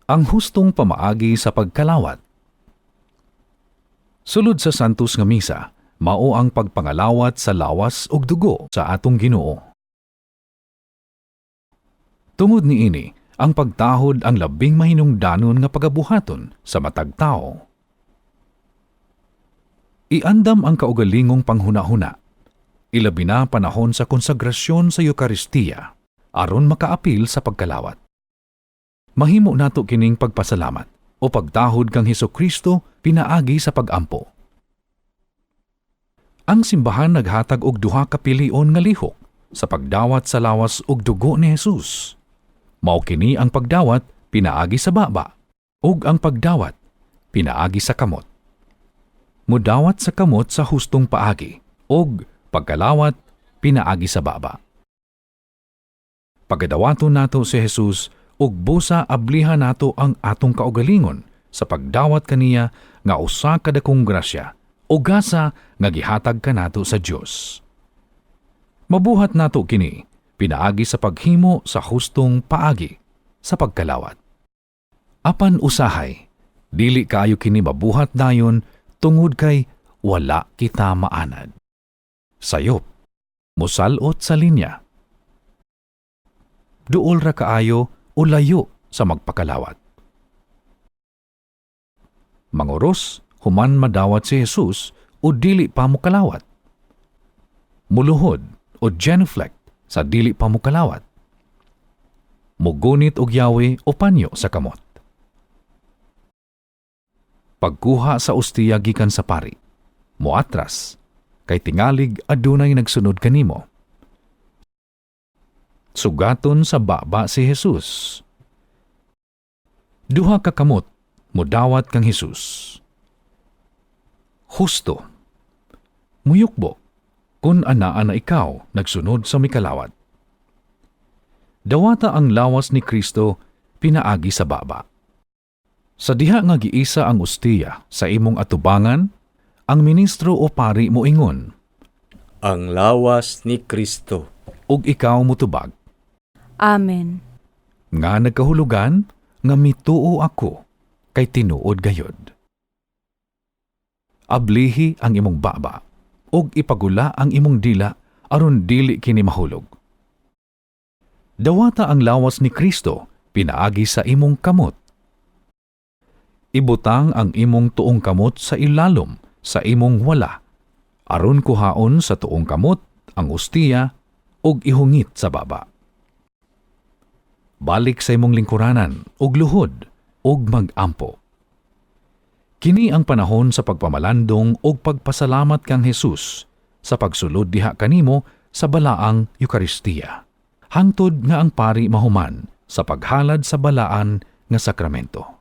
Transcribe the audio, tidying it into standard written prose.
Ang hustong pamaagi sa pagkalawat. Sulod sa Santos nga Misa, mao ang pagpangalawat sa lawas ug dugo sa atong Ginoo. Tungod niini, ang pagtahod ang labing mahinungdanon nga pagabuhaton sa matag tawo. Iandam ang kaugalingong panghuna-huna, ilabi na panahon sa konsagrasyon sa Eukaristiya, aron makaapil sa pagkalawat. Mahimo nato kining pagpasalamat o pagtahod kang Hesukristo pinaagi sa pagampo. Ang simbahan naghatag og duha ka pilion nga lihok sa pagdawat sa lawas ug dugo ni Jesus. Mao kini ang pagdawat pinaagi sa baba ug ang pagdawat pinaagi sa kamot. Mudawat sa kamot sa hustong paagi ug pagkalawat pinaagi sa baba. Pagadawaton nato si Jesus ug busa abliha nato ang atong kaugalingon sa pagdawat kaniya nga usa ka dakong grasya o gasa nga gihatag kanato sa Dios. Mabuhat nato kini pinaagi sa paghimo sa hustong paagi sa pagkalawat. Apan usahay, dili kaayo kini mabuhat dayon tungod kay wala kita maanad. Sayop, musalot sa linya. Duol ra kaayo o layo sa magpakalawat. Manguros, human madawat si Jesus o dili pa mokalawat. Muluhod o genuflect sa dili pa mokalawat. Mugunit og yawi o panyo sa kamot. Pagkuha sa ostiya gikan sa pari. Muatras, kay tingalig adunay nagsunod kanimo. Sugaton sa baba si Jesus. Duha ka kamot mudawat kang Jesus. Husto. Muyukbo kun anaa na ikaw nagsunod sa mikalawat. Dawata ang lawas ni Kristo pinaagi sa baba. Sa diha nga giisa ang ostiya sa imong atubangan, ang ministro o pari moingon, "Ang lawas ni Kristo." Ug ikaw mutubag, "Amen." Nga nagkahulugan nga mituo ako kay tinuod gayod. Ablihi ang imong baba ug ipagula ang imong dila aron dili kini mahulog. Dawata ang lawas ni Kristo pinaagi sa imong kamot. Ibutang ang imong tuong kamot sa ilalom sa imong wala aron kuhaon sa tuong kamot ang ostiya ug ihungit sa baba. Balik sa imong lingkuranan ug luhod ug magampo. Kini ang panahon sa pagpamalandong ug pagpasalamat kang Jesus sa pagsulod diha kanimo sa balaang Eukaristiya. Hangtod nga ang pari mahuman sa paghalad sa balaan nga sakramento.